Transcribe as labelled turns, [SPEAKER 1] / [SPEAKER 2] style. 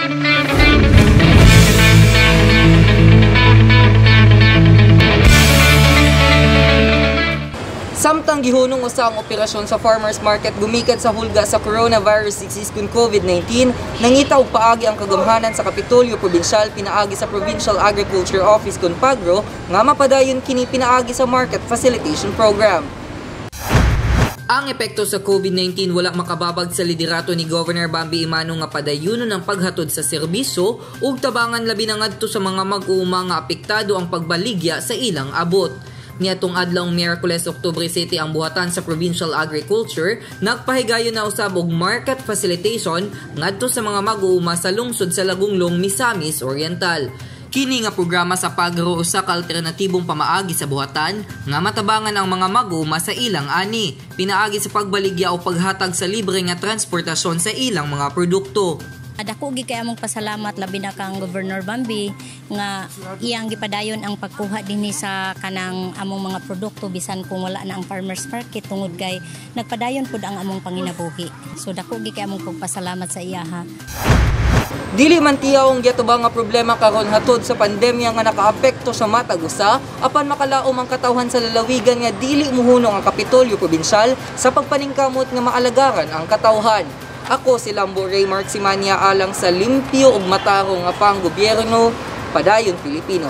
[SPEAKER 1] Samtang gihunong usa ang operasyon sa farmers market gumikan sa hulga sa coronavirus disease kun COVID-19, nangita og paagi ang kagamhanan sa Kapitolyo Probinsyal pinaagi sa Provincial Agriculture Office kun Pagro nga mapadayon kini pinaagi sa Market Facilitation Program. Ang epekto sa COVID-19 wala makababag sa liderato ni Governor Bambi Emano nga padayunon ang paghatod sa serbisyo ug tabangan labi na ngadto sa mga mag-uuma nga apektado ang pagbaligya sa ilang abot. Niadtong adlawng Miyerkules, Oktubre 7, ang buhatan sa Provincial Agriculture nagpahigayon na usab og market facilitation ngadto sa mga mag-uuma sa lungsod sa Lagonglong, Misamis Oriental. Kini nga programa sa Pagro usa ka alternatibong pamaagi sa buhatan nga matabangan ang mga mag-uuma sa ilang ani pinaagi sa pagbaligya o paghatag sa libre nga transportasyon sa ilang mga produkto.
[SPEAKER 2] Dako gi kay among pasalamat, labi na kang Governor Bambi, nga iyang gipadayon ang pagkuha dinhi sa kanang among mga produkto bisan kung wala na ang farmers market, tungod kay nagpadayon pud ang among panginabuhi. So dako gi kay among pagpasalamat sa iyaha.
[SPEAKER 1] Dili man tiyaw ang giatubang nga problema karon hatod sa pandemya nga nakaapekto sa matag usa, apan makalaom ang katawhan sa lalawigan nga dili muhunong ang Kapitolyo Probinsyal sa pagpaningkamot nga maalagaran ang katawhan. Ako si Lambo Ray Mark Simania alang sa limpyo ug matarong nga panggobyerno, Padayon Pilipino.